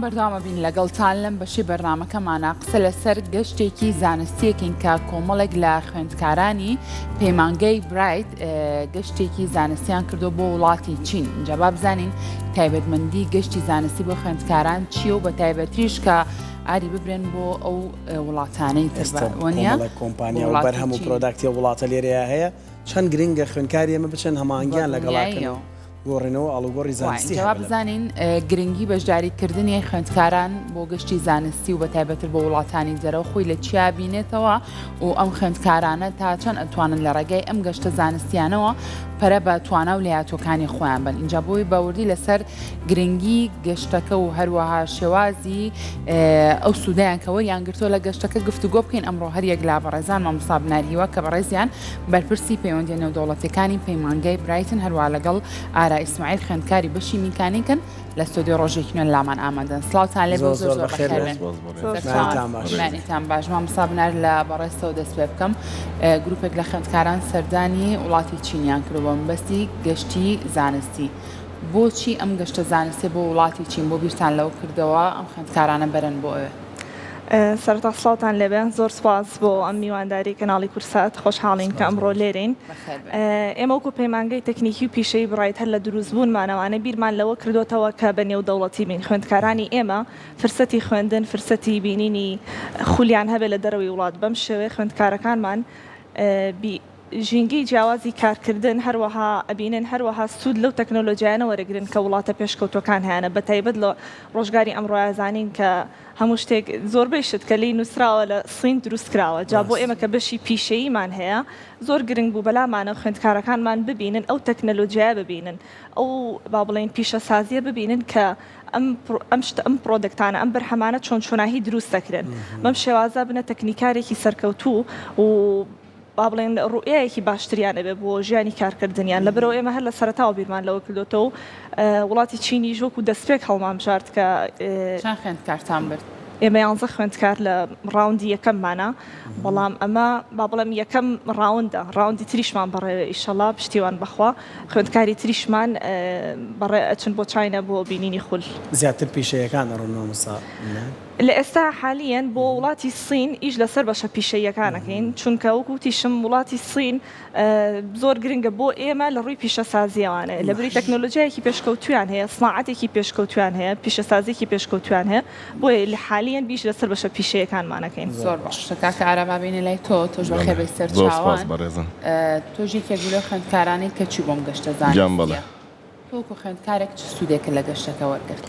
بەردەوامە بین لەگەڵتان لەم بەشەی بەرنامەکەمانا قسە لەسەر گەشتێکی زانستیەکەین کە کۆمەڵێک لە خوێندکارانی پەیمانگەی برایت گەشتێکی زانستیان کردو بۆ وڵاتی چین اینجا با بزانین تایبەتمەندی گەشتی زانستی بۆ خوێندکاران چییە و بە تایبەتیش کە ئاری ببرێن بۆ ئەو وڵاتانەی تر ئێستا کۆمەڵێک کۆمپانیا و بەرهەم و product ی ئەو وڵاتە لێرەیا هەیە چەند گرنگە خوێندکاری ئێمە بچن هەماهەنگیان لەگەڵا کەن و گۆڕینەوە و ئاڵوگۆڕی زانستی هەبێ لە. بزانین گرنگی بەشداری کردنی خوێندکاران بۆ گەشتی زانستی و بەتایبەتر بۆ وڵاتانی دەرەوە خۆی لە چیا بینێتەوە و ئەم خوێندکارانە تا چەند ئەتوانن لە ڕێگای ئەم گەشتە زانستیانەوە پەرە بە توانا و لێهاتووەکانی خۆیان بەن ئینجا بۆی بە وردی لەسەر گرنگی گەشتەکە و هەروەها شێوازی ئەو سوودەیان کە وەریان گرتووە لە گەشتەکە گفتوگۆ بکەین ئەمڕۆ هەریەک لە بەڕێزان مامۆستا بنار هیوا کە بەڕێزیان بەرپرسی پەیوەندیە نێودەوڵەتیەکانی پەیمانگای برایتن هەروەها لەگەڵ ئارا ئیسماعیل خوێندکاری بەشی میکانیکن لە ستۆدیۆ ڕۆژێکی نوێ لامان ئامادەن سڵاوتان لێ بێ زۆر زۆر بەخێر بێن مانیتان باش مامۆستا بنار لە بەڕێزتەوە دەست پێ بکەم گروپێک لە خوێندکاران سەردانی وڵاتی چینیان کرد بە مەبەستی گەشتی زانستی بۆچی ئەم گەشتە زانستیە بۆ وڵاتی چین بۆ بیرتان لەوە کردەوە ئەم خوێندکارانە بەرن بۆ ئەوێ؟ سەرەتا سڵاوتان لێبێ زۆر سوپاس بۆ ئەم میوانداری کەناڵی کورسات خۆشحاڵین کە ئەمڕۆ لێرەین ئێمە وەکو پەیمانگەی تەکنیکی و پیشەیی بڕایت هەر لە دروستبوونمانەوانە بیرمان لەوە کردۆتەوە کە بە نێودەوڵەتی بین خوێندکارانی ئێمە فرسەتی خوێندن فرسەتی بینینی خولیان هەبێ لە دەرەوەی وڵات بەم شێوەیە خوێندکارەکانمان ژینگەی جیاوازی کارکردن هەروەها ئەبینن، هەروەها سوود لەو تەکنۆلۆجیایانە وەرەگرن کە وڵاتە پێشکەوتووەکان هەیانە، بەتایبەت لە ڕۆژگاری ئەمڕۆیا زانین کە هەموو شتێک زۆربەی شت کە لێی نووسراوە لە سین دروست کراوە، جا بۆ ئێمە کە بەشی پیشەییمان هەیە زۆر گرنگ بوو بەلامانەوە خوێندکارەکانمان ببینن ئەو تەکنەلۆجیایە ببینن ئەو با بڵێین پیشەسازیە ببینن کە ئەم ئەم شتە ئەم product انە ئەم بەرهەمانە چۆن چۆناهی دروست دەکرێن بەم شێوازە بنە تەکنیکارێکی سەرکەوتوو و با بڵێین ڕوئیایەکی باشتریان ئەبێ بۆ ژیانی کارکردنیان لەبەرئەوە ئێمە هەر لە سەرەتاوە بیرمان لەوە کردۆتەوە و وڵاتی چینیش وەکو دەستپێک هەڵمانبژارد کە چەند خوێندکارتان برد؟ ئێمە یانزە خوێندکار لە round ی یەکەممانە بەڵام ئەمە با بڵێم یەکەم round ە round ی تریشمان بەڕێوێ ئیشەڵا پشتیوان بەخوا خوێندکاری تریشمان بەڕێ ئەچن بۆ چاینا بۆ بینینی خول. زیاتر پیشەیەکان ئەڕۆن مامۆستا نا؟ لە ئێستا حالیەن بۆ وڵاتی سین ئیش لەسەر بەشە پیشەییەکان ئەکەین چونکە وەکو وتیشم وڵاتی سین زۆر گرنگە بۆ ئێمە لە ڕووی پیشەسازیەوانێ لەبری تەکنۆلۆجیایەکی پێشکەوتویان هەیە سناعەتێکی پێشکەوتویان هەیە پیشەسازیەکی پێشکەوتویان هەیە بۆیە لە حالیەن بیش لەسەر بەشە پیشەیەکانمان ئەکەین. زۆر باشە کاکە ئارام با بێینە لای تۆ تۆش بەخێر بێی سەر چاوان تۆش یەکێک بووی لەو خوێندکارانەی کە چووی بۆم گەشتە زانستیە. تۆ وەکو خوێندکارێک چ سوودێکت لە گەشتەکە وەرگرت؟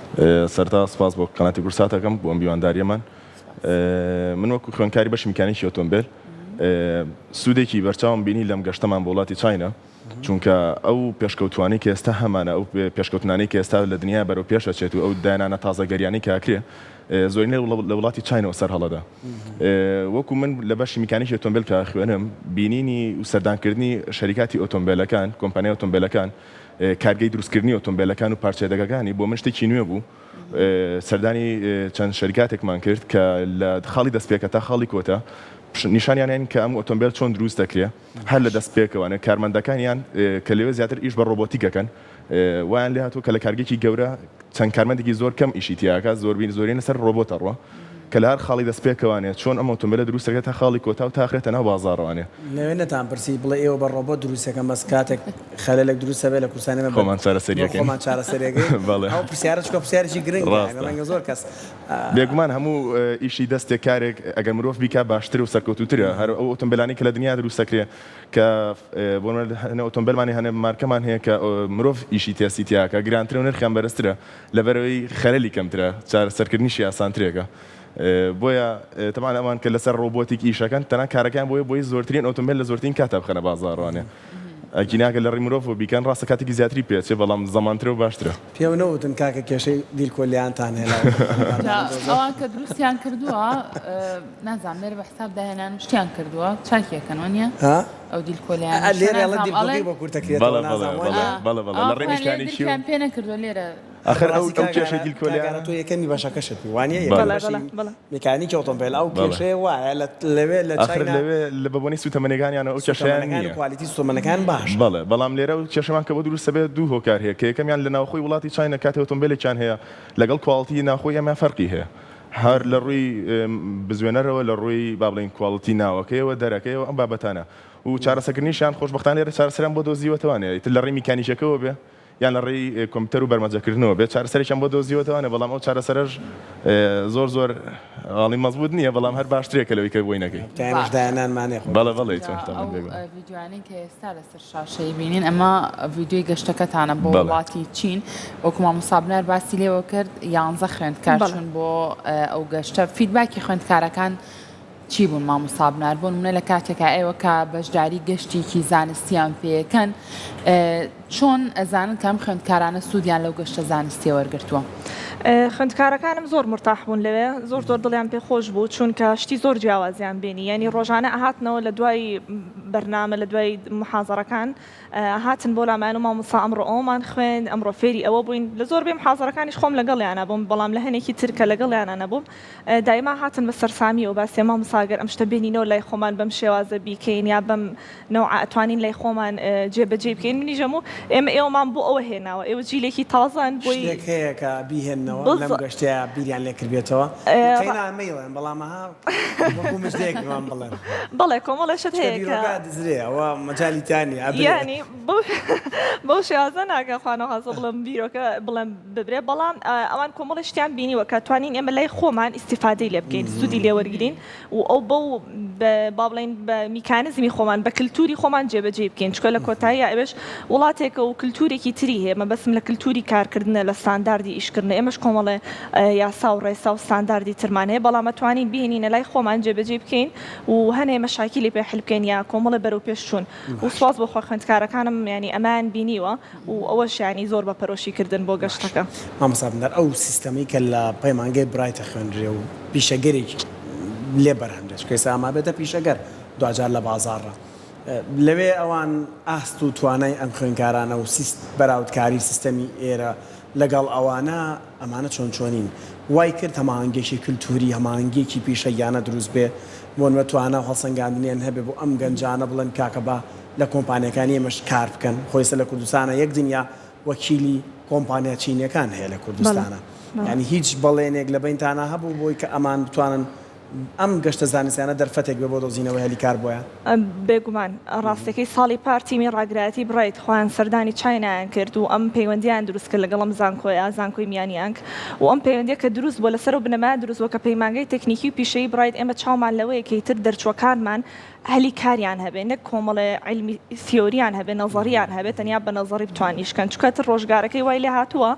سەرەتا سوپاس بۆ قەناتی کوردسات ئەکەم بۆ ئەم میوانداریەمان. من وەکو خوێندکاری بەشی میکانیکی ئۆتۆمبێل سوودێکی بەرچاوم بینی لەم گەشتەمان بۆ وڵاتی چاینا چونکە ئەو پێشکەوتوانەی کە ئێستا هەمانە ئەو پێشکەوتنانەی کە ئێستا لە دنیا بەرەو پێش ئەچێت و ئەو داهێنانە تازەگەریانەی کە ئەکرێ زۆرینە لە وڵاتی چاینەوە سەر هەڵەدا وەکو من لە بەشی میکانیکی ئۆتۆمبێل کە خوێنم بینینی و سەردانکردنی شەریکاتی ئۆتۆمبێلەکان کۆمپانیای ئۆتۆمبێلەکان کارگەی دروستکردنی ئۆتۆمبێلەکان و پارچە یەدەگەکانی بۆ من شتێکی نوێ بوو. سەردانی چەند شەریکاتێکمان کرد کە لە خاڵی دەستپێکە تا خاڵی کۆتا نیشانیان داین کە ئەم ئۆتۆمبێل چۆن دروست دەکرێ هەر لە دەستپێکەوە کارمەندەکانیان کە لەوێ زیاتر ئیش بە ڕۆبۆتیک ئەکەن وایان لێ هاتووە کە لە کارگەیەکی گەورە چەند کارمەندێکی زۆر کەم ئیشی تیا ئەکات زۆربین زۆرینە سەر ڕۆبۆت ئەڕوا کە لە هەر خاڵی دەستپێکەوانێ چۆن ئەم ئۆتۆمبێلە دروست دەکرێت تا خاڵی کۆتا و تا ئەخرێتە ناو بازاڕەوانێ. لەوێ نەتان پرسی بڵێ ئێوە بە ڕۆبۆت دروست ئەکەن بەس کاتێک خەلەلێک دروست ئەبێ لە کوردستان ئێمە خۆمان چارەسەری ئەکەین خۆمان چارەسەری ئەکەین بەڵێ ئەو پرسیارە چونکە پرسیارێکی گرنگە ڕاستە ڕەنگە زۆر کەس بێگومان هەموو ئیشی دەستێک کارێک ئەگەر مرۆڤ بیکا باشتر و سەرکەوتووترە هەر ئەو ئۆتۆمبێلانەی کە لە دنیا دروست ئەکرێ کە بۆ نمونە هەنێ ئۆتۆمبێلمان هەیە هەنێ مارکەمان هەیە کە مرۆڤ ئیشی تێستی تیا ئەکا گرانترە و نرخیان بەرزترە لەبەرئەوەی خەلەلی کەمترە چارەسەرکردنیشی ئاسانترێکە بۆیە تەبعەن ئەوان کە لەسەر ڕۆبۆتیک ئیشەکەن تەنها کارەکەیان بۆیە بۆی زۆرترین ئۆتۆمبێل لە زۆرترین کاتا بخەنە بازاڕوانێ ئەگینا گەر لە ڕێی مرۆڤەوە بیکەن ڕاستە کاتێکی زیاتری پێ ئەچێ بەڵام زەمانترە و باشترە. پێو نەوتن کاکە کێشەی دیلکۆلیانتان هەیە لە جا ئەوان کە دروستیان کردووە نازانم لێرە بە حساب داهێنان و شتیان کردووە چاکی ئەکەن وەنیە؟ ها؟ ئەو دیلکۆلیانە لێرە ئەڵێن نازانم دیلکۆکەی ئەڵێن بۆ کورتەکرێتەوە بەڵێ بەڵێ نازانم بەڵێ وەنیە؟ بەڵێ بەڵێ ئەوان لە ڕێی خۆیان لێرە میکانیکی و درکیان پێ نەکردووە لێرە. ئەخر ئەو بەڕاستی ئەو کاک کێشەی ئارا کاک گیلکۆلیانە ئارا تۆ یەکەمی بەشەکەشت بوو وانیە یەکەمی بەڵێ بەشی بەڵێ بەڵێ میکانیکی ئۆتۆمبێل ئەو بەڵێ کێشەیە وایە لە لەوێ لە ئەخر چاینا لەوێ لە بە بۆنەی سووتەمەنیەکانیانەوە ئەو کێشەیان سووتەمەنەکان و نییە quality سووتەمەنەکان باشە. بەڵێ بەڵام لێرە ئەو کێشەمان کە بۆ دروست دەبێت دوو هۆکار هەیە کە یەکەمیان لە ناوخۆی وڵاتی چاینا کاتێ ئۆتۆمبێلێکیان هەیە لەگەڵ quality ناوخۆی ئێمە فەرقی هەیە هەر لە ڕووی بزوێنەرەوە لە ڕووی با بڵێین quality ناوەکەیەوە دەرەکەیەوە ئەم بابەتانە و چارەسەکردنیشیان خۆشبەختانە لێرە چارەسەریان بۆ دۆزیوەتەوانێ ئیتر لە ڕێی میکانیکیەکەوە بێ یان لە ڕێی کۆمپیوتەر و بەرمەجەکردنەوە بێت چارەسەرێکیان بۆ دۆزیوەتەوانێ بەڵام ئەو چارەسەرەش زۆر زۆر ئاڵی مەزبوط نییە بەڵام هەر باشترێکە لەوەی کە بۆی نەکەی. تا ئێمەش باشە. دایەنانمانەیە خۆ بەڵێ بەڵێ جا چۆن ئەو تەمەن بێگومان. ڤیدیۆیانەی کە ئێستا لەسەر شاشەی بینین ئەمە ڤیدیۆی گەشتەکەتانە بۆ بەڵێ. وڵاتی چین وەکو مامۆستا بنار باسی لێوە کرد یانزە خوێندکار بەڵێ. چوون بۆ ئەو گەشتە feedback ی خوێندکارەکان چی بوون مامۆستا بنار؟ بۆ نمونە لە کاتێکا ئێوە کە بەشداری گەشتێکی زانستیان پێکەن چۆن ئەزانن کە ئەم خوێندکارانە سوودیان لەو گەشتە زانستیە وەرگرتووە؟ خوێندکارەکانم زۆر مورتاح بوون لەوێ زۆر زۆر دڵیان پێ خۆش بوو چونکە شتی زۆر جیاوازیان بینی یانی ڕۆژانە ئەهاتنەوە لە دوای بەرنامە لە دوای محازەرەکان هاتن بۆ لامان و مامۆستا ئەمڕۆ ئەوەمان خوێند ئەمڕۆ فێری ئەوە بووین لە زۆربەی محازەرەکانیش خۆم لەگەڵیانا بووم بەڵام لە هەنێکی تر کە لەگەڵیانا نەبووم دایما هاتن بە سەرسامیەوە باسیە مامۆستا گەر ئەم شتە بێنینەوە لای خۆمان بەم شێوازە بیکەین یا بەم نەوعە ئەتوانین لای خۆمان جێ بەجێی بکەین منیش ئەموو ئێمە ئێوەمان بۆ ئەوە هێناوە ئێوە جیلێکی تازەن بۆی شتێک هەیە کە بیهێننەوە لەم بز گەشتەیا بیریان لێ کردبێتەوە قەینا مەیڵێن بەڵام ئەها وەکوو مژدەیەک پێمان بڵێن. بەڵێ کۆمەڵێ شت چونکە هەیە کە بیرۆکە ئەدزرێ ئەوە مەجالی تیا نییە ئەبرێ. یانی بەو شێوازە نا کە خوانەخواستە بڵێم بیرۆکە بڵێم ببرێ بەڵام ئەوان کۆمەڵێ شتیان بینیوە کە توانین ئێمە لای خۆمان ئیستیفادەی لێ بکەین سوودی لێ وەرگرین و ئەو بەو با بڵێین بە میکانزمی خۆمان بە کلتوری خۆمان جێبەجێی بکەین چونکە لە کۆتاییا ئەوێش وڵاتێکە و کلتورێکی تری هەیە مەبەستم لە کلتوری کارکردنە لە ستانداردی ئیشکردنە ئێمەش کۆمەڵێ یاسا و ڕێسا و ستانداردی ترمان هەیە بەڵام ئەتوانین بهێنینە لای خۆمان جێبەجێی بکەین و هەنێ مەشاکیلی پێ حل بکەین یا کۆمەڵێ بەرەوپێشچوون و سوپاس بۆ خوا خوێندکارەکانم یانی ئەمەیان بینیوە و ئەوەش یانی زۆر بە پەرۆشی کردن بۆ گەشتەکە. مامۆستا بندار ئەو سیستەمەی کە لە پەیمانگەی برایت ئەخوێنرێ و پیشەگەرێکی لێ بەرهەم دێت چونکە ئێستا ئەمە بێتە پیشەگەر دواجار لە بازاڕا لەوێ ئەوان ئاست و توانای ئەم خوێنکارانە و سیست بەراوردکاری سیستەمی ئێرە لەگەڵ ئەوانە ئەمانە چۆن چۆنین وای کرد هەماهەنگیەکی کلتوری هەماهەنگیەکی پیشەییانە دروست بێ بۆ نمونە توانا و هەڵسەنگاندنیان هەبێ بۆ ئەم گەنجانە بڵێن کاکە با لە کۆمپانیاکانی ئێمەش کار بکەن خۆ ئێستا لە کوردستانا یەک دنیا وەکیلی کۆمپانیا چینیەکان هەیە لە کوردستانا یانی هیچ بەڵێنێک لە بەینتانا هەبوو بۆی کە ئەمان بتوانن ئەم گەشتە زانستیانە دەرفەتێک بێ بۆ دۆزینەوەی هەلی کار بۆیان؟ بێگومان. ڕاستەکەی ساڵی پار تیمی ڕاگرایەتی بڕایت خۆیان سەردانی چاینایان کرد و ئەم پەیوەندییان دروست کرد لەگەڵ ئەم زانکۆیە، زانکۆی میانیانگ، و ئەم پەیوەندییە کە دروست بووە لەسەر ئەو بنەمایە دروست بووە کە پەیمانگای تەکنیکی و پیشەیی بڕایت ئێمە چاومان لەوەیە کە ئیتر دەرچووەکانمان هەلی کاریان هەبێ نەک کۆمەڵێ عیلمی تیۆریان هەبێ نەزەریان هەبێ تەنیا بە نەزەڕی بتوان ئیش کەن چونکە تر ڕۆژگارەکەی وای لێ هاتووە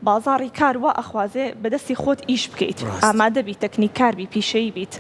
بازاڕی کار وا ئەخوازێ بە دەستی خۆت ئیش بکەیت ئامادە بیت تەکنیککار بی پیشەیی بیت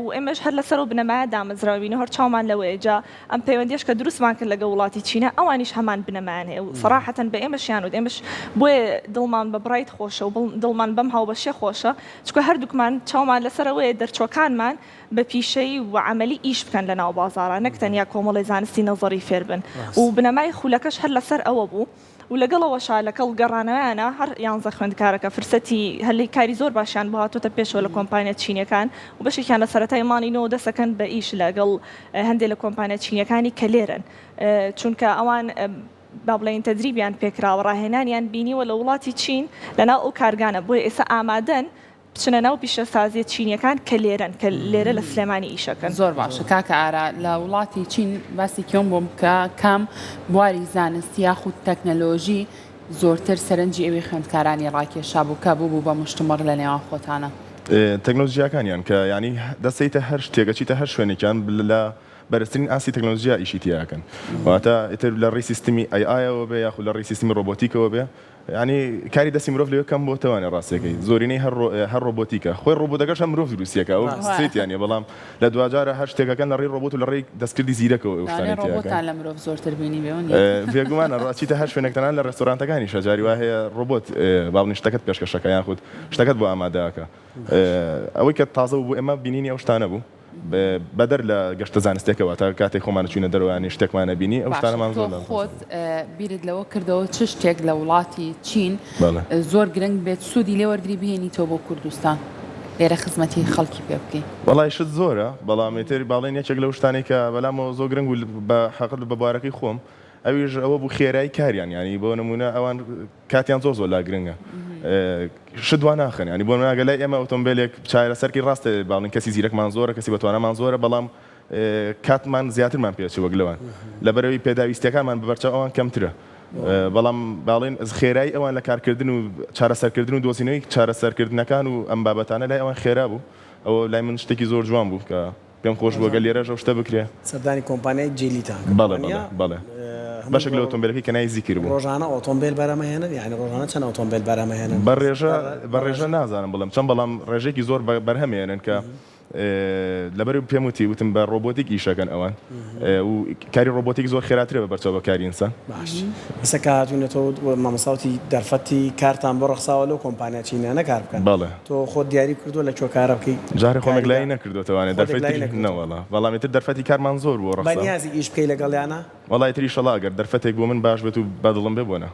و ئێمەش هەر لەسەر ئەو بنەمایە دامەزراوین و هەر چاومان لەوەیە جا ئەم پەیوەندیەش کە دروستمان کرد لەگەڵ وڵاتی چینە ئەوانیش هەمان بنەمایان هەیە و سەراحەتەن بە ئێمەشیان وت ئێمەش بۆیە دڵمان بە بڕایت خۆشە و دڵمان بەم هاوبەشیە خۆشە چونکە هەردووکمان چاومان لەسەر ئەوەیە دەرچووەکانمان بە پیشەیی و عەمەلی ئیش بکەن لە ناو بازاڕا نەک تەنیا کۆمەڵێ زانستی نەزەری فێر بن و بنەمای خولەکەش هەر لەسەر ئەوە بوو و لەگەڵ ئەوەشا لەگەڵ گەڕانەوەیانا هەر یانزە خوێندکارەکە فرسەتی هەلی کاری زۆر باشیان بۆ هاتۆتە پێشەوە لە کۆمپانیا چینیەکان و بەشێکیان لە سەرەتای مانگی نۆوە دەست ئەکەن بە ئیش لەگەڵ هەندێ لە کۆمپانیا چینیەکانی کە لێرەن چونکە ئەوان با بڵێین تەدریبیان پێکراوە ڕاهێنانیان بینیوە لە وڵاتی چین لەناو ئەو کارگانە بۆیە ئێستا ئامادەن بچنە ناو پیشەسازیە چینیەکان کە لێرەن کە لێرە لە سلێمانی ئیشەکەن. زۆر باشە کاکە ئارا لە وڵاتی چین باسی کێوم بۆم بکە کام بواری زانستی یاخود تەکنەلۆژی زۆرتر سەرنجی ئێوەی خوێندکارانی ڕاکێشابوو کە بووبوو بە مشتومڕ لە نێوان خۆتانا؟ تەکنۆلجیاکانیان کە یانی دەستەیتە هەر شتێک ئەچیتە هەر شوێنێکیان لە بەرزترین ئاستی تەکنۆلجیا ئیشی تیا ئەکەن واتە ئیتر لە ڕێی سیستمی AI ەوە بێ یاخود لە ڕێی سیستمی ڕۆبۆتیکەوە بێ یانی کاری دەستی مرۆڤ لەوێ کەم بۆتەوانێ ڕاستیەکەی زۆرینەی هەر هەر ڕۆبۆتیکە خۆی ڕۆبۆتەکەش هەر مرۆڤ دروستیەکە ئەو سێتیان نیە بەڵام لە دواجارە هەر شتێکەکەن لە ڕێی ڕۆبۆت و لە ڕێی دەستکردی زیرەکەوە ئەو لەوانەیە شتانەی تیاکەن ڕۆبۆتان لە مرۆڤ زۆرتر بینیبێ وەنیە؟ بێگومانە ڕاچیتە هەر شوێنێک تەنانەت لە ڕێستۆرانتەکانیشا جاری وا هەیە ڕۆبۆت با بڵێین شتەکەت پێشکەشەکە یاخود شتەکەت بۆ ئامادە ئەکا ئەوەی کە تازە بوو بۆ ئێمە بینینی ئەو شتانە بوو. بەدەر لە گەشتە زانستیەکە واتە کاتێک خۆمان چوینە دەرەوە یانی شتێکمان نەبینی ئەو باشە شتانەمان تۆ زۆر لا خۆت بیرت لەوە کردەوە چ شتێک لە وڵاتی چین بەڵێ. زۆر گرنگ بێت سوودی لێ وەرگری بهێنیتەوە بۆ کوردستان لێرە خزمەتی خەڵکی پێ بکەی؟ وەڵای شت زۆرە بەڵام ئیتر باڵێن یەکێک لەو شتانەی کە بەلامەوە زۆر گرنگ بوو بە حەقت بە بوارەکەی خۆم ئەویش ئەوە بوو خێرایی کاریان یانی بۆ نموونە ئەوان کاتیان زۆر زۆر لا گرنگە شت وا ناخەن یانی بۆ نمونە لای ئێمە ئۆتۆمبیلێک چارەسەرکی ڕاستە باڵین کەسی زیرەکمان زۆرە کەسی بەتوانامان زۆرە بەڵام کاتمان زیاترمان پێچ وەک لەوان لەبەرەوەی پێداویستیەکانمان بەبەرچاو ئەوان کەمترە بەڵام باڵین خێرایی ئەوان لە کارکردن و چارەسەرکردن و دۆزینەوەی چارەسەرکردنەکان و ئەم بابەتانە لای ئەوان خێرا بوو ئەوە لای من شتێکی زۆر جوان بوو کە پێم خۆش بوو گەر لێرەش ئەو شتە بکرێ. سەردانی کۆمپانیای جیلیتان کرد بەڵێ وانیە؟ بەڵێ بەڵێ بەشێک لە ئۆتۆمبێلەکەی کە ناوی زیکر بوو. ڕۆژانە ئۆتۆمبێل بەرهەمەهێنن یانی ڕۆژانە چەند ئۆتۆمبێل بەرهەمەهێنن؟ بە ڕێژە بە ڕێژە نازانم بڵێم چەند بەڵام ڕێژەیەکی زۆر بەرهەمێنن کە لەبەر پێم وتی وتم بە ڕۆبۆتیک ئیشەکەن ئەوان و کاری ڕۆبۆتیک زۆر خێراترە بە بەرچاو بە کاری ئینسان. باش ئێستا کە هاتوینەتەوە مامۆستا وتی دەرفەتی کارتان بۆ ڕەخساوە لەو کۆمپانیا چینیانە کار بکەن. بەڵێ. تۆ خۆت دیاری کردووە لە کوێ کارە بکەی؟ جارێ خۆم یەکلایی نەکردۆتەوانێ خۆت یەکلایی دەرفەتی نەکردۆتەوە. نەوەڵا بەڵام ئیتر دەرفەتی کارمان زۆر بوو ڕەخسا. بەنیازی ئیش بکەی لەگەڵیانا؟ وەڵا ئیتر ئیشەڵا گەر دەرفەتێک بۆ من باش بێت و بە دڵم بێ بۆ نا.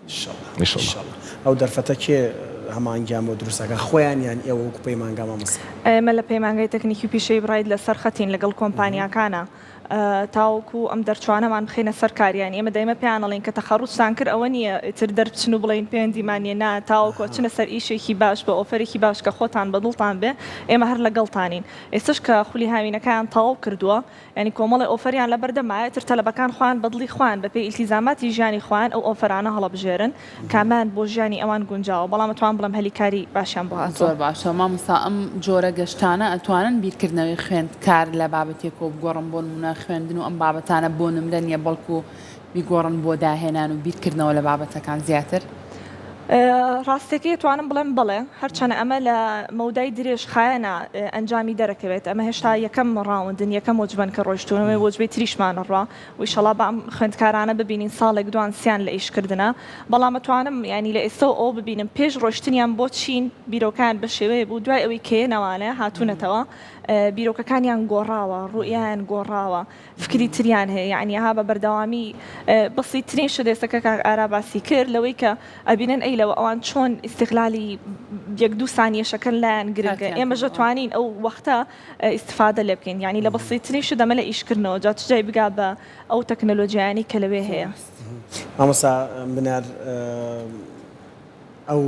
ئیشەڵا ئیشەڵا. ئیشەڵا. ئەو دەرفەتە کێ هەماهەنگیان بۆ دروست ئەکا خۆیان یان ئێوە وەکو پەیمانگا مامۆستا؟ ئێمە لە پەیمانگای تەکنیکی و پیشەیی بڕایت لەسەر خەتین لەگەڵ کۆمپانیاکانا. تاوەکو ئەم دەرچوانەمان بخەینە سەر کار یانی ئێمە دایمە پێیان ئەڵێین کە تەخەڕوجتان کرد ئەوە نییە ئیتر دەربچن و بڵێین پەیوەندیمان نییە نا تاوەکو ئەچنە سەر ئیشێکی باش بە ئۆفەرێکی باش کە خۆتان بە دڵتان بێ ئێمە هەر لەگەڵتانین ئێستەش کە خولی هاوینەکەیان تەواو کردووە یانی کۆمەڵێ ئۆفەریان لەبەردەمایە ئیتر تەلەبەکان خۆیان بە دڵی خۆیان بەپێی ئیلتیزاماتی ژیانی خۆیان ئەو ئۆفەرانە هەڵەبژێرن کامیان بۆ ژیانی ئەوان گونجاوە بەڵام ئەتوانم بڵێم هەلی کاری باشیان بۆ هاتووە. زۆر باشە مامۆستا ئەم جۆرە گەشتانە ئەتوانن بیرکردنەوەی خوێندکار لە بابەتێکەوە بگۆڕن بۆ نمونە خوێندن و ئەم بابەتانە بۆ نمرە نیە بەڵکو بیگۆڕن بۆ داهێنان و بیرکردنەوە لە بابەتەکان زیاتر؟ ڕاستەکەی ئەتوانم بڵێم بەڵێ هەرچەنە ئەمە لە مەودای درێژخایەنا ئەنجامی دەرەکەوێت ئەمە هێشتا یەکەم ڕاوندن یەکەم وەجبەن کە ڕۆیشتوون وەجبەی تریشمان ئەڕوا و ئیشەڵا با ئەم خوێندکارانە ببینین ساڵێک دوان سیان لە ئیش کردنە بەڵام ئەتوانم یانی لە ئێستەوە ئەوە ببینم پێش ڕۆیشتنیان بۆ چین بیرۆکەیان بە شێوەیە بوو دوای ئەوەی کە یەنەوانە هاتوونەتەوە بیرۆکەکانیان گۆڕاوە ڕوئیایان گۆڕاوە فکری تریان هەیە یانی ها بە بەردەوامی بەسیترین شت ئێستا کە کاک ئارا باسی کرد لەوەی کە ئەبینن ئەی لەوە ئەوان چۆن ئیستغلالی یەک دوو سانیەشەکەن لایان گرنگە ئێمەش ئەتوانین ئەو وەختە ئیستفادە لێ بکەین یانی لە بەسیترین شت ئەمە لە ئیشکردنەوە جا چ جای بگا بە ئەو تەکنەلۆجیایانەی کە لەوێ هەیە. مامۆستا بنار ئەو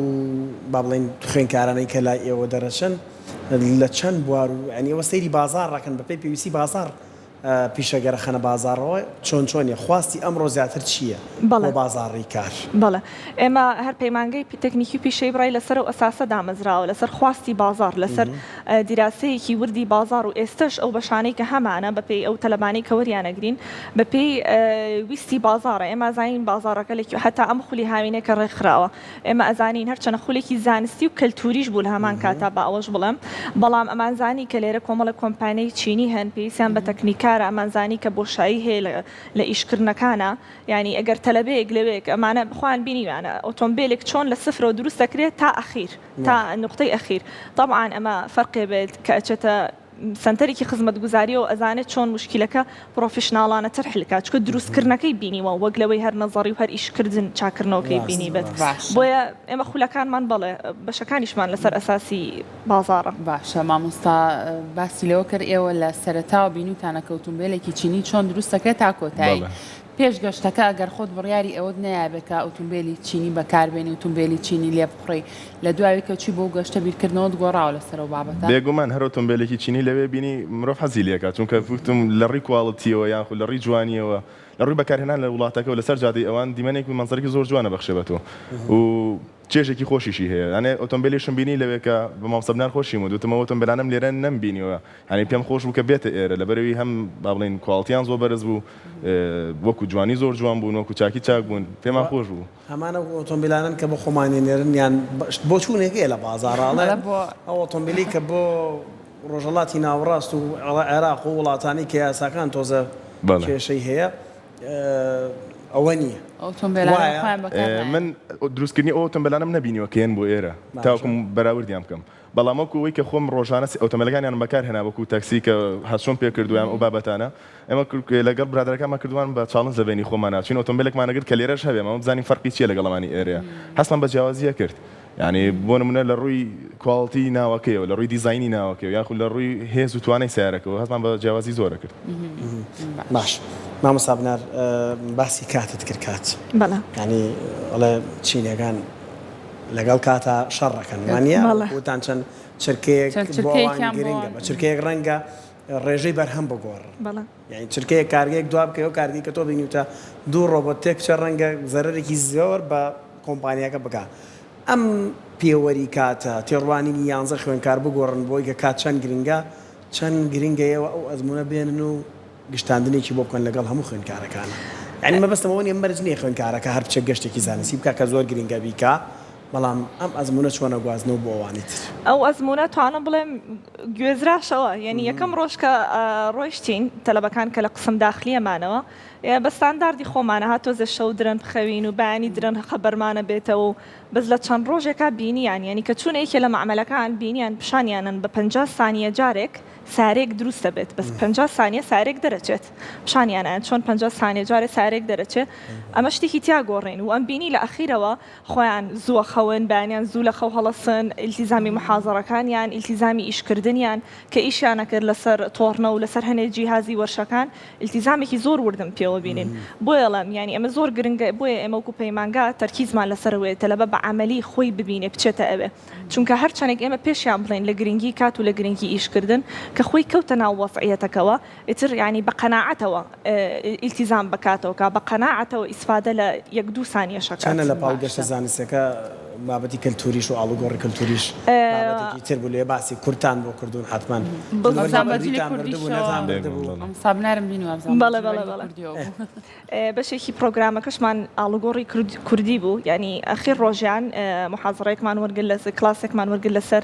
با بڵێین خوێندکارانەی کە لای ئێوە دەرەچن لە چەند بوار و یانی ئێوە سەیری بازاڕ ئەکەن بەپێی پێویستی بازاڕ پیشەگەرە خەنە بازاڕەوە چۆن چۆنیە خواستی ئەمڕۆ زیاتر چییە بۆ بازاڕی کار؟ بەڵێ ئێمە هەر پەیمانگەی تەکنیکی و پیشەیی بڕای لەسەر ئەو ئەساسە دامەزراوە لەسەر خواستی بازاڕ لەسەر دیراسەیەکی وردی بازاڕ و ئێستەش ئەو بەشانەی کە هەمانە بەپێی ئەو تەلەبانەی کە وەریانەگرین بەپێی ویستی بازاڕە ئێمە ئەزانین بازاڕەکە لە کوێ هەتا ئەم خولی هاوینەی کە ڕێکخراوە ئێمە ئەزانین هەرچەنە خولێکی زانستی و کەلتوریش بوو لە هەمان کاتا با ئەوەش بڵێم بەڵام ئەمانزانی کە لێرە کۆمەڵێک کۆمپانیای چینی هەن پێویستیان بە تەکنیکارە ئەمانزانی کە بۆشایی هەیە لە لە ئیشکردنەکانا یانی ئەگەر تەلەبەیەک لەوێک ئەمانە خۆیان بینیویانە ئۆتۆمبێلێک چۆن لە سفرەوە دروست دەکرێت تا ئەخیر تا نوقتەی ئەخیر تەبعەن ئەمە فەرقێ بێت کە ئەچێتە سەنتەرێکی خزمەتگوزاریەوە ئەزانێت چۆن موشکیلەکە پڕۆفیشناڵانەتر حل کات چونکە دروستکردنەکەی بینیوە وەک لەوەی هەر نەزەڕی و هەر ئیشکردن چاککردنەوەکەی بینیبێت بۆیە ئێمە خولەکانمان بەڵێ بەشەکانیشمان لەسەر ئەساسی بازاڕە. باشە مامۆستا باسی لەوە کرد ئێوە لە سەرەتاوە بینیوتانە کە ئوتومبێلێکی چینی چۆن دروست دەکرێت تا کۆتایی پێش گەشتەکە ئەگەر خۆت بڕیاری ئەوەت نەیابێ کە ئوتومبێلی چینی بەکار بێنی ئوتومبێلی چینی لێ بخوڕی لە دواوی کە چووی بۆ گەشتە بیرکردنەوەت گۆڕاوە لەسەر ئەو بابەتە؟ بێگومان هەر ئۆتۆمبێلێکی چینی لەوێ بینی مرۆڤ حەزی لێکات چونکە وتم لە ڕووی کواڵتیەوە یاخود لە ڕووی جوانیەوە لە ڕووی بەکارهێنان لە وڵاتەکە و لەسەر جادەی ئەوان دیمەنێک و مەنزەرێکی زۆر جوانە بەخشێ بە تۆ و چێژێکی خۆشیشی هەیە یانێ ئۆتۆمبێلیشم بینی لەوێ کە بە مامۆستا بنار خۆشیم وت وتم ئەو ئۆتۆمبێلانەم لێرە نەمبینیوە یانی پێم خۆش بوو کە بێتە ئێرە لەبەرئەوی هەم با بڵێین کواڵتیان زۆر بەرز بوو وەکو جوانی زۆر جوان بوون وەکو چاکی چاک بوون پێمان خۆش بوو. هەمان ئەو ئۆتۆمبیلانەن کە بۆ خۆمانی نێرن یان بۆچوونێک هەیە لە بازاڕ ئەڵێن ئەو ئۆتۆمبیلی کە بۆ ڕۆژهەڵاتی ناوەڕاست و عێراق و وڵاتانی کە یاساکان تۆزە کێشەی هەیە ئەوە نییە. ئۆتۆمبێلانە من دروستکردنی ئەو ئۆتۆمبێلانەم نەبینیوە کە یەن بۆ ئێرە تاوەکو بەراوردیان بکەم بەڵام وەکو ئەوەی کە خۆم ڕۆژانە ئۆتۆمبێلەکانیانم بەکار هێنا وەکو تاکسی کە هاتچۆم پێ کردووە یان ئەو بابەتانە ئێمە لەگەڵ برادەرەکانمان کردوومان بە challenge لە بەینی خۆمانا چوین ئۆتۆمبێلێکمان ئەگرت کە لێرەش هەبێ ئەمە بزانین فەرقی چییە لەگەڵ ئەمانی ئێرەیە هەستمان بە جیاوازییە کرد یانی بۆ نمونە لە ڕووی quality ناوەکەیەوە لە ڕووی دیزاینی ناوەکەیەوە یاخود لە ڕووی هێز و توانای سەیارەکەوە هەستمان بە جیاوازی زۆر ئەکرد. باش مامۆستا بنار باسی کاتت کرد کات بەڵێ. یانی ئەڵێ چینەکان لەگەڵ کاتا شەڕ ئەکەن وانیە؟ بەڵێ. وتان چەند چرکەیەک چەند بۆ ئەوان چرکەیەکیان بۆ گرنگە بە چرکەیەک ڕەنگە ڕێژەی بەرهەم بگۆڕن. بەڵێ. یانی چرکەیەک کارگەیەک دوا بکەوێ ئەو کارگەی کە تۆ بینیوتە دوو ڕۆبۆت تێک بچێ ڕەنگە زەرەرێکی زۆر بە کۆمپانیاکە بکا. ئەم پێوەری کاتە، تێڕوانینی یانزە خوێندکار بگۆڕن بۆی کە کات چەند گرنگە، چەند گرنگە ئێوە ئەو ئەزموونە بێنن و گشتاندنێکی بۆ بکەن لەگەڵ هەموو خوێندکارەکانا. یانی مەبەستم ئەوە نییە مەرج نییە خوێندکارەکە هەر بچێت گەشتێکی زانستی بکا کە زۆر گرنگە بیکا، بەڵام ئەم ئەزموونە چۆن ئەگوازنەوە بۆ ئەوانی تر؟ ئەو ئەزموونە توانم بڵێم گوێزراشەوە، یانی یەکەم ڕۆژ کە ڕۆیشتین تەلەبەکان کە لە قسم داخلیە مانەوە بە ستانداردی خۆمانە ها تۆزێ شەو درەن بخەوین و بەیانی درەن خەبەرمانە بێتەوە و بەس لە چەند ڕۆژێکا بینیان یانی کە چوونە یەکێ لە مەعمەلەکان بینیان پیشانیانن بە 50 سانیە جارێک سارێک دروست دەبێت بەس 50 سانیە سارێک دەرەچێت پیشانیانیان چۆن 50 سانیە جارێ سارێک دەرەچێ ئەمە شتێکی تیا گۆڕین و ئەم بینی لە ئەخیرەوە خۆیان زووە خەون بەیانیان زوو لە خەو هەڵەسن ئیلتیزامی محازەڕەکانیان ئیلتیزامی ئیشکردنیان کە ئیشیان ئەکرد لەسەر تۆڕنە و لەسەر هەنێ جیهازی وەرشەکان ئیلتیزامێکی زۆر وردم پێوە بینین بۆیە ئەڵێم یانی ئەمە زۆر گرنگە بۆیە ئێمە وەکو پەیمانگا تەرکیزمان لەسەر ئەوەیە تەلەبە بە عەمەلی خۆی ببینێ بچێتە ئەوێ چونکە هەرچەنێک ئێمە پێشیان بڵێین لە گرنگی کات و لە گرنگی ئیشکردن کە خۆی کەوتە ناو وەزعیەتەکەوە ئیتر یانی بە قەناعەتەوە ئیلتیزام بە کاتەوە کا بە قەناعەتەوە ئیسفادە لە یەک دوو سانیەش ئەکات. چەنە لە پاڵ گەشتە زانستیەکە بابەتی کەلتوریش و ئاڵوگۆڕی کەلتوریش بابەتێکی تر بوو لێ باسی کوردتان بۆ کردوون حەتمەن وابزانم بە جلی جلوبەرگی کوردیتان بردبوو کوردیشەوە نەتان بردبوو؟ مامۆستا بنارم بینی وابزانم بە بەڵێ بەڵێ جلوبەرگی بەڵێ کوردیەوە بوو. بەشێکی پرۆگرامەکەشمان ئاڵوگۆڕی کوردی بوو یانی ئەخیر ڕۆژیان محازەرەیەکمان وەرگرت لە کلاسێکمان وەرگرت لەسەر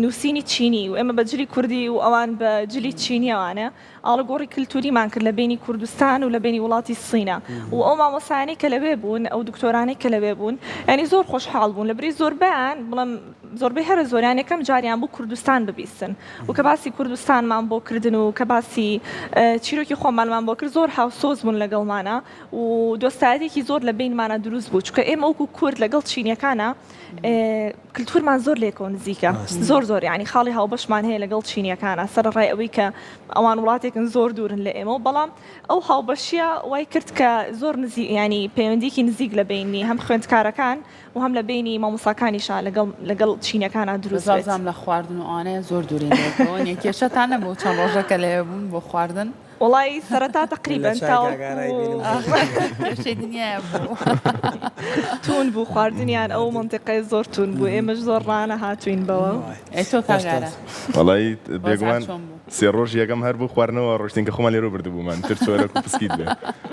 نووسینی چینی و ئێمە بە جلی کوردی و ئەوان بە جلی چینیەوانە ئاڵوگۆڕی کلتوریمان کرد لە بینی کوردستان و لە بینی وڵاتی سینە و ئەو مامۆسایانەی کە لەوێ بوون ئەو دکتۆرانەی کە لەوێ بوون یانی زۆر خۆشحاڵ بوون لە بری زۆربەیان بڵێم زۆربەی هەرە زۆریان یەکەم جاریان بوو کوردستان ببیستن و کە باسی کوردستانمان بۆ کردن و کە باسی چیرۆکی خۆمانمان بۆ کرد زۆر هاوسۆز بوون لەگەڵمانا و دۆستایەتێکی زۆر لە بینمانە دروست بوو چونکە ئێمە وەکو کورد لەگەڵ چینیەکانە کلتورمان زۆر لێکەوە نزیکە زۆر زۆر یعنی خاڵی هاوبەشمان هەیە لەگەڵ چینیەکانە سەرەڕای ئەوەی کە ئەوان وڵاتێکن زۆر دوورن لە ئێمە بەڵام ئەو هاوبەشیە وای کرد کە زۆر نزیک ینی پەیوەندیکی نزیک لە بینی هەم خوێندکارەکان و هەم لە بەینی مامۆستاکانیشا لەگەڵ لەگەڵ چینەکانا دروست بەس بێت. وابزانم لە خواردن و ئەوانەیە زۆر دوورین لەیەکەوە نیە کێشەتان نەبوو چەند ڕۆژەکە لەوێ بوون بۆ خواردن؟ وەڵایی سەرەتا من لە تەقریبەن چای تاوەکو گاگارای بینم هەر کێشەی دنیایە بوو. توون بوو خواردنیان ئەو مەنتیقەیە زۆر توون بوو ئێمەش زۆر ڕانەهاتووین بەوە. وای ئەی تۆ هێشتا کاک ئارا وەڵایی وەزعت بێگومان چۆن بوو؟ سێ ڕۆژ یەکەم هەر بۆ خواردنەوە ڕۆشتین کە خۆمان لێرەوە بردبوومان تر چۆرەک و پسکیت بێ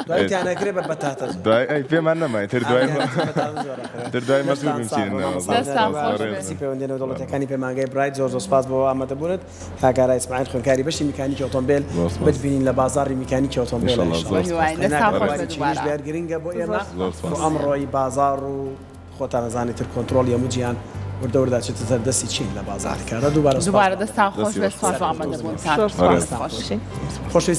دوای تیان ئەکرێ بە بەتاتە زۆر دوای ئەی پێمان نەما تر دوای ئامیان ئەکرێ بەتاتە زۆر ئەخورێ تر دوای مەجبوور لەشتان بووین ساغ بچینە بێ ناوە مامۆستا زۆر دەستان سوپاس بنار خۆش بەڕێز بێ. بەرپرسی پەیوەندیە نێودەوڵەتیەکانی پەیمانگای برایت زۆر زۆر سوپاس بۆ ئامادەبوونت کاک ئارا ئیسماعیل خوێندکاری بەشی میکانیکی ئۆتۆمبێل زۆر سوپاس بتبینین لە بازاڕی میکانیکی ئۆتۆمبێل ئینشەڵا ان شاء زۆر الله سوپاس بەهیوای دەستان قەیناکە خۆش بواری بێ چینیش دووبارە. بەیار گرنگە بۆ زۆر ئێمە زۆر بۆ سوپاس ئەمڕۆی بازاڕ و خۆتان ئەزانن ئیتر کۆنترۆڵی هەموو جیهان وردە وردە ئەچێتە سەر دەستی چین لە بازاڕی کاردا دووبارە سوپاس دووبارە بۆ دەستان خۆش دەستی بێت خۆش سوپاس بۆ سەرکەوتوو ئامادەبوونتان. زۆر سوپاس دەست خۆش. بژین. خۆشەویستان.